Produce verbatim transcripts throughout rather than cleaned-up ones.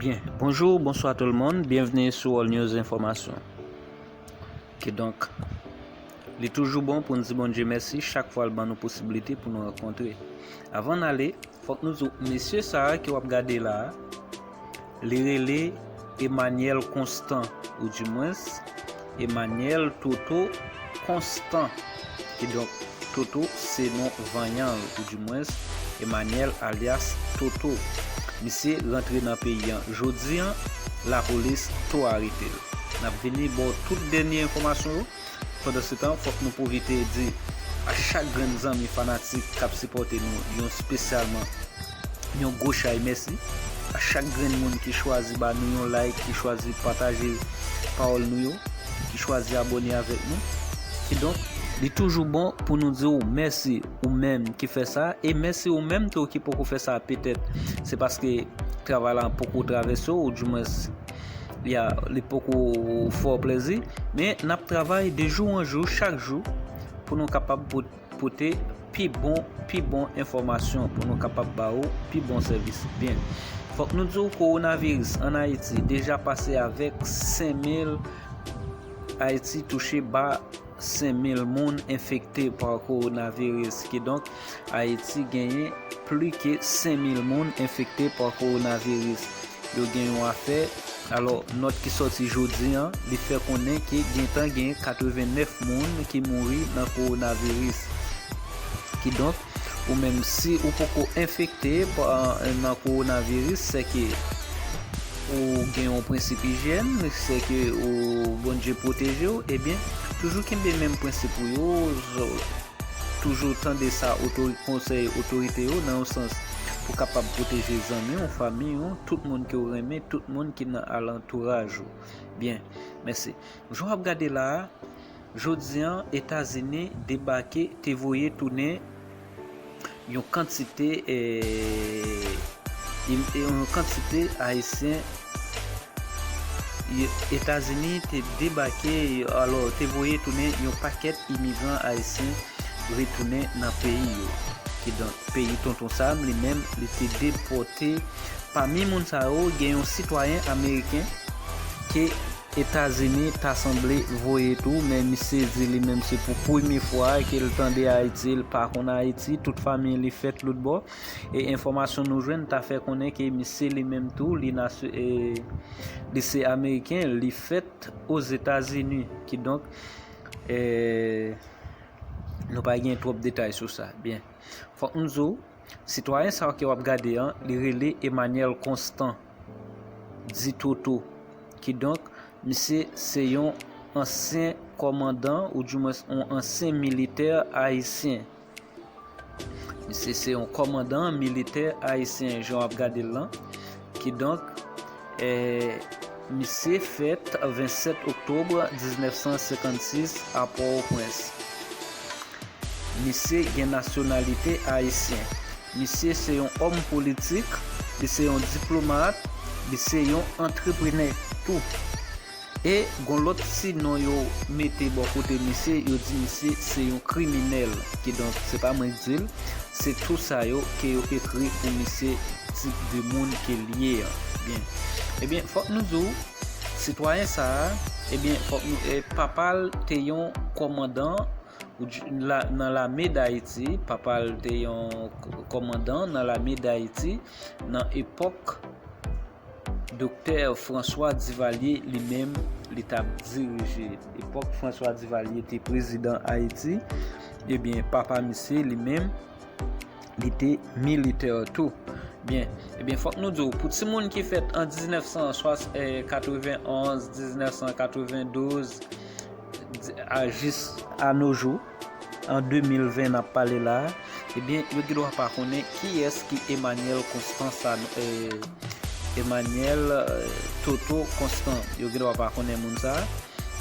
Byen, bonjou, bonswa tout le monde, byenveni sou All News Enfòmasyon. Kidonk, li toujou bon pou n di Bondye mèsi chak fwa l ban nou posiblite pou nou rankontre. Avan n ale, fòk nou di w, mesye sa a ke w ap gade la a, li rele Emmanuel Constant, oudimwens, Emmanuel Toto Constant. Kidonk, Toto se non vanyan l, oudimwens, Emmanuel alyas Toto. Misye rantre nan peyi a jodi a, lapolis tou arete l. N ap vini ba w tout dènye enfòmasyon yo. Pandansetan, fòk nou pwofite di a chak grenn zanmi fanatik k ap sipòte nou, yon espesyalman yon gwo chay mèsi. A chak grenn moun ki chwazi ba nou yon like, ki chwazi pataje pawòl nou yo, ki chwazi abòne avèk nou. Kidonk, li toujou bon pou nou di w mèsi, ou menm ki fè sa, e mèsi ou menm tou ki poko fè sa petèt. Se paske travay la poko travèse w, oudimwens, li a, li poko fè w plezi. Men n ap travay de jou an jou, chak jou, pou nou kapab pot-, pote pi bon, pi bon enfòmasyon, pou nou kapab ba ou pi bon sèvis. Byen, fòk nou di w kowonaviris ann Ayiti deja pase avèk senk mil, Ayiti touche ba senk mil moun enfekte pa kowonaviris. Kidonk, Ayiti genyen pli ke senk mil moun enfekte pa kowonaviris. Yo gen yon afè, alò, nòt ki sòti jodi a, li fè konnen ke gentan gen katreven nèf moun ki mouri nan kowonaviris. Kidonk, ou menm, si ou poko enfekte pa, nan kowonaviris, sèke ou gen yon prensip ijyèn, sèke ou, Bondye pwoteje w, ebyen, toujou kenbe menm prensip ou yo, toujou tande sa otori-, konsèy otorite yo nan yon sans pou kapab pwoteje zanmi w, fanmi w, tout moun ke w renmen, tout moun ki nan alantouraj ou. Byen, mèsi. Jan w ap gade la a, jodi a, Etazini debake, te voye tounen yon kantite, eh, im-, yon kantite Ayisyen, Etazini te debake, alò, te voye tounen yon pakèt imigran ayisyen retounen nan peyi yo. Kidonk, peyi Tonton Sam, li menm, li te depòte. Pami moun sa yo, gen yon sitwayen ameriken ke Etazini ta sanble voye tou, men misye di li menm se pou premye fwa ke l tande Ayiti, l pa konn Ayiti, tout fanmi li fèt lòtbò. E enfòmasyon nou jwenn ta fè konnen ke misye li menm tou, li nasyo-, e, li se ameriken, li fèt Ozetazini. Kidonk, e, nou pa gen twòp detay sou sa. Byen. Fòk nou di w, sitwayen sa a ke w ap gade an, li rele Emmanuel Constant, di Toto. Kidonk, misye se yon ansyen kòmandan, oudimwens yon ansyen militè ayisyen. Misye se yon kòmandan militè ayisyen, jan w ap gade l lan. Kidonk, eh, misye fèt vennsèt oktòb diznèf san senkannsis a Pòtoprens. Misye gen nasyonalite ayisyen. Misye se yon òm politik, li se yon diplomat, li se yon antreprenè tou. E gon lòt ti non yo mete bò kote misye, yo di misye se yon kriminèl. Kidonk, se pa mwen k di l, se tou sa yo ke yo ekri pou misye, tip de moun ke l ye an. Byen. Ebyen, fòk nou di w, sitwayen sa a, ebyen, fòk nou, e, papa l te yon kòmandan, ou di, la, nan lame d Ayiti, papa l te yon k-, kòmandan nan lame d Ayiti, nan epòk Doktè François Duvalier li menm, li t ap dirije. Epòk François Duvalier te prezidan Ayiti, ebyen, papa misye li menm, li te militè tou. Byen, ebyen, fòk nou di w, pou timoun ki fèt an diznèf san swa-, eh, katrevenonz, diznèf san katrevendouz, di-, a jis a no jou, an de mil ven n ap pale la a, ebyen, yo gen dwa pa konnen kiyès ki Emmanuel Constant sa, eh, Emmanuel, eh, Toto Constant. Yo gen dwa pa konnen moun sa a.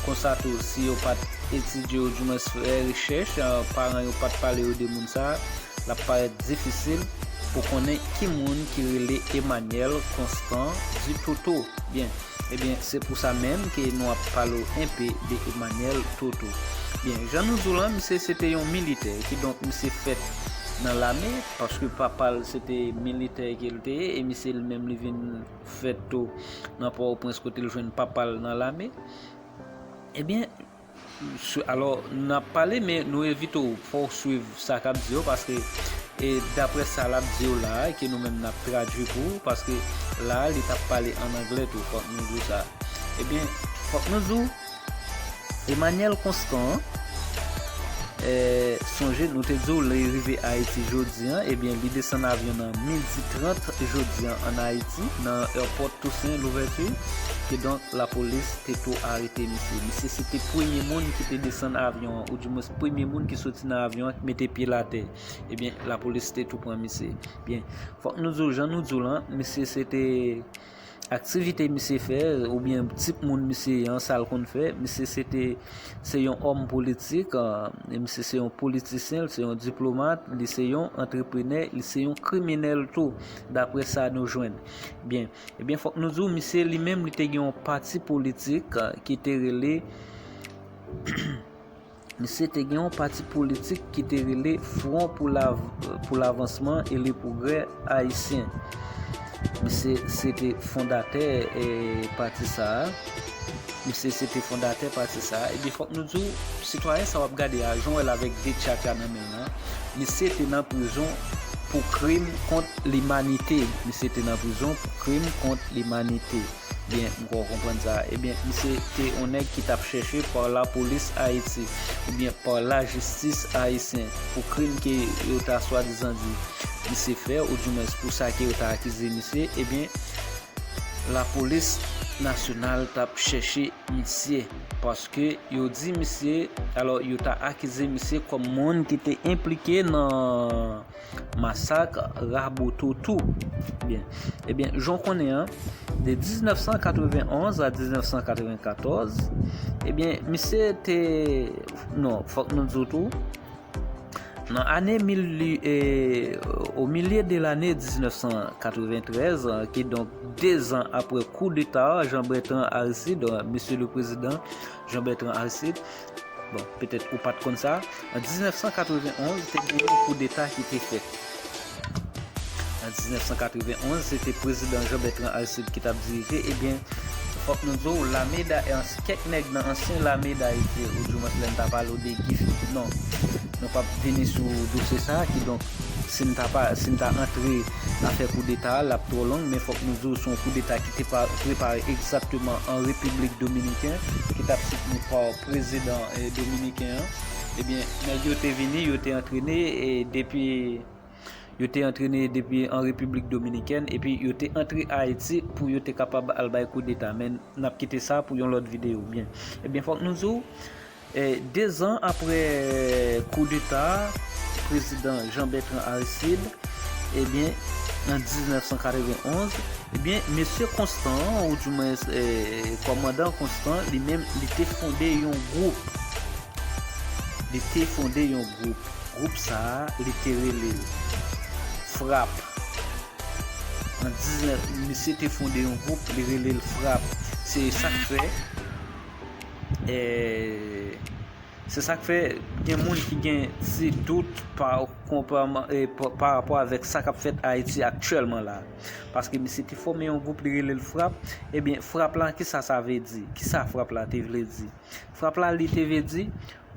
Konsa tou, si yo pa t etidye, oudimwens fè rechèch, eh, paran yo pa t pale yo de moun sa a, l ap parèt difisil pou konnen ki moun ki rele Emmanuel Constant di Toto. Byen, ebyen, se pou sa menm ke nou ap pale w enpe de Emmanuel Toto. Byen, jan nou di w lan, misye se te yon militè, kidonk misye fèt nan lame, paske papa l se te militè ke l te ye, e misye li menm li vin fèt tou nan Pòtoprens kote l jwenn papa l nan lame. Ebyen, alò, n ap pale, men nou evite w, fò w swiv sa k ap di yo, paske e daprè sa l ap di yo la a, ke nou menm n ap tradui pou ou, paske la a li t ap pale ann anglè tou, fòk nou di w sa. Ebyen, fòk nou di w, Emmanuel Constant, e, sonje nou te di w li rive Ayiti jodi a, ebyen li desann avyon nan midi trant jodi a ann Ayiti, nan airport Toussaint Louverture, kidonk lapolis te tou arete misye. Misye se te premye moun ki te desann avyon an, oudimwens premye moun ki soti nan avyon an, ki mete pye l atè. Ebyen, lapolis te tou pran misye. Byen, fòk nou di w, jan nou di w lan, misye se te aktivite misye fè, oubyen tip moun misye ye an, sa l konn fè. Misye se te, se yon òm politik, e, misye se yon politisyen, li se yon diplomat, li se yon antreprenè, li se yon kriminèl tou, daprè sa nou jwenn. Byen, ebyen, fòk nou di w, misye li menm, li te gen yon pati politik, e, ki te rele, misye te gen yon pati politik ki te rele Front pour la, pour l'avancement et le progrès haïtien. Misye se te fondatè, e, pati sa a. Misye se te fondatè pati sa a. Ebyen, fòk nou di w, sitwayen sa w ap gade a, jan w wè l avèk de tchatcha nan men l lan, misye te nan prizon pou krim kont limanite. Misye te nan prizon pou krim kont limanite. Byen, m kwè w konprann sa. Ebyen, misye te yon nèg ki t ap chèche par la police Haïti, oubyen par la justice haïtienne, pou krim ke yo ta swadizan di misye fè, oudimwens pou sa ke yo ta akize misye. Ebyen, lapolis nasyonal t ap chèche misye, paske yo di misye, alò, yo ta akize misye kòm moun ki te enplike nan masak Raboto tou. Byen. Ebyen, jan w konnen an, de diznèf san katrevenn onz a diznèf san katrevenn katòz, ebyen, misye te, non, fòk nou di w tou, nan ane mil, e, au milieu de l'année diznèf san katreventrèz, e, kidonk de zan apre koudeta Jean Bertrand Aristide, e, Monsieur le Président Jean Bertrand Aristide, bon, petèt ou pa t konn sa, an diznèf san katrevenn onz, te gen yon koudeta ki te fèt. An diznèf san katrevenn onz, se te prezidan Jean Bertrand Aristide ki t ap dirije. Ebyen, fòk nou di w, lame da, kèk nèg nan ansyen lame d Ayiti, oudimwens lè n ta pale w de Guy Philippe, non, nou p ap vini sou dosye sa a, kidonk, si n ta pa, si n ta antre afè koudeta a, l ap twò long, men fòk nou di w, se yon koudeta ki te pa, prepare egzakteman an Repiblik Dominiken, ki t ap soutni pa prezidan, e, dominiken an. Ebyen, nèg yo te vini, yo te antrene, e depi, yo te antrene depi an Repiblik Dominikèn, epi yo te antre Ayiti pou yo te kapab al bay koudeta. Men n ap kite sa pou yon lòt videyo. Byen. Ebyen, fòk nou di w, e, de zan apre koudeta prezidan Jean Bertrand Aristide, ebyen, an diznèf san katrevenn onz, ebyen, mesye Constant, oudimwens, e, kòmandan Constant, li menm, li te fonde yon gwoup. Li te fonde yon gwoup. Gwoup sa a, li te rele l Frap. An diznèf, misye te fonde yon gwoup, li rele l Frap. Se sa k fè, e, se sa k fè gen moun ki gen ti dout pa, konpareman, e, pa, pa rapò avèk sa k ap fèt Ayiti aktyèlman la. Paske misye te fòme yon gwoup, li rele l Frap. Ebyen, Frap la, kisa sa vle di? Kisa Frap la te vle di? Frap la, li te vle di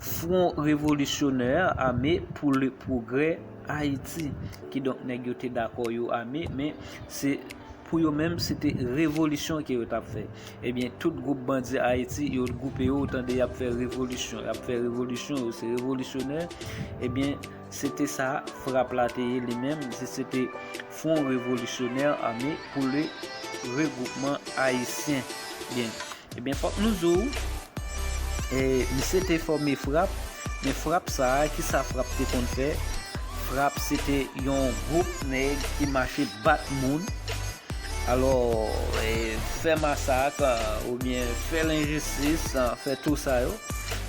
Front Révolutionnaire Armé pour le Progrès Haïti. Kidonk, nèg yo te dakò yo ame, men se pou yo menm, se te revolisyon ke yo t ap fè. Ebyen, tout gwoup bandi Ayiti, yo gwoupe yo, ou tande y ap fè revolisyon, y ap fè revolisyon, yo se revolisyonè. Ebyen, se te sa, Frap la te ye li menm, se, se te Front Révolutionnaire Armé pour le Regroupement Haïtien. Byen, Ebyen, fòk nou di w, e, misye te fòme Frap, men Frap sa a, kisa Frap te konn fè? Frap se te yon gwoup nèg ki mache bat moun. Alò, e, fè masak, e, oubyen fè lenjistis, e, fè tou sa yo,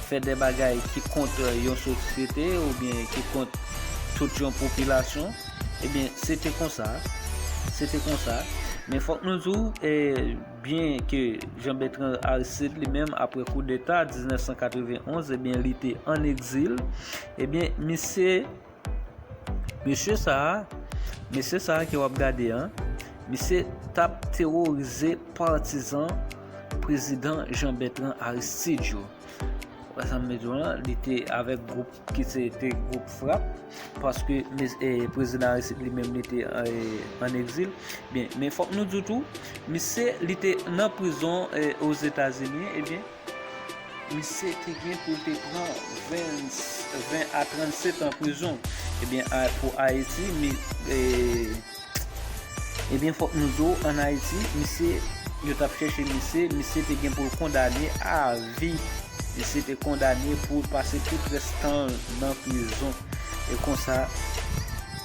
fè de bagay ki kont, e, yon sosyete oubyen ki kont tout yon popilasyon. Ebyen, se te konsa. Se te konsa. Men fòk nou di w, e, byen ke Jean Bertrand Aristide li menm, apre koudeta diznèf san katrevenn onz, ebyen, li te ann egzil. Ebyen, misye, Mesye sa a, mesye sa a ke w ap gade an, misye t ap teworize patizan prezidan Jean Bertrand Aristide yo. Wè sa m vle di w lan, li te avèk gwoup ki se te gwoup FRAPP, paske mes- eh, prezidan Aristide li menm li te eh, ann egzil. Byen, men fòk nou di w tou, misye li te nan prizon eh, Ozetazini, ebyen, misye te gen pou l te pran ven, ven a trannsenk an prizon. Ebyen, a, pou Ayiti, mi, eh, ebyen, fòk nou di w, ann Ayiti, misye, yo t ap chèche misye, misye te gen pou l kondane a vi. Misye te kondane pou l pase tout rès tan l nan prizon. E konsa,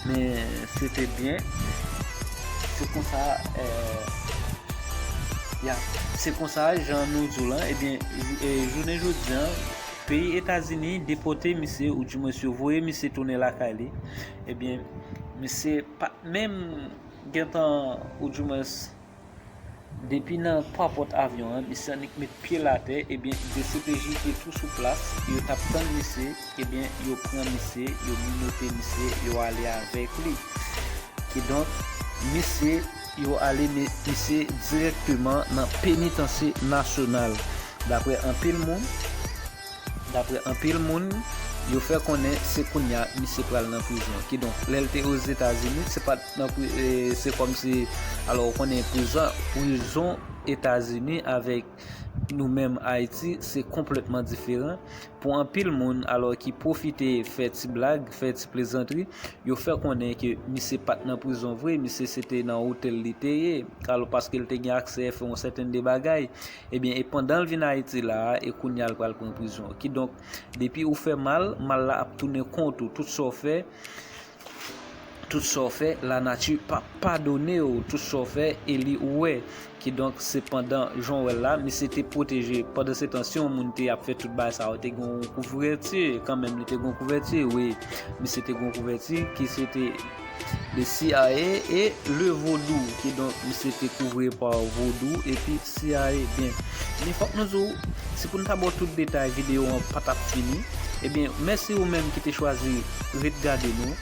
men se te byen. Se konsa, eh, ya, se konsa, jan nou di w lan, ebyen, jou- eh, jounen jodi an, peyi Etazini depòte misye, oudimwens yo voye misye tounen lakay li. Ebyen, misye pa t menm gentan, oudimwens, depi nan papòt avyon an, misye annik met pye l atè, ebyen, D C P J te tou sou plas, yo t ap tann misye, ebyen, yo pran misye, yo menote misye, yo ale avèk li. Kidonk, misye, yo ale met misye dirèkteman nan penitansye nasyonal. Daprè anpil moun, daprè anpil moun, yo fè konnen se kounye a misye pral nan prizon. Kidonk, lè l te Ozetazini, se pa t nan pri- eh, se kòmsi, alò, ou konnen prizon, prizon Etazini avèk nou menm Ayiti, se konplètman diferan. Pou anpil moun, alò, ki pwofite fè ti blag, fè ti plezantri, yo fè konnen ke misye pa t nan prizon vre, misye se te nan otèl li te ye. Alò, paske l te gen aksè fè yon sèten de bagay. Ebyen, e pandan l vin Ayiti la a, e kounye a l pral pran prizon. Kidonk, depi ou fè mal, mal la ap tounen kont ou. Tout sa w fè, tout sa w fè, lanati p ap padone w. Tout sa w fè, e li ou wè. Kidonk, se pandan jan w wè l la, misye te pwoteje. Pandansetan, si yon moun te ap fè tout bagay sa yo, te gen yon kouvèti, kanmenm, li te gen yon kouvèti, wi. Misye te gen yon kouvèti ki se te le C I A e le vodou. Kidonk, misye te kouvri pa vodou epi C I A. Byen, men fòk nou di w, si pou n ta ba w tout detay, videyo an pa t ap fini. Ebyen, mèsi ou menm ki te chwazi ret gade nou.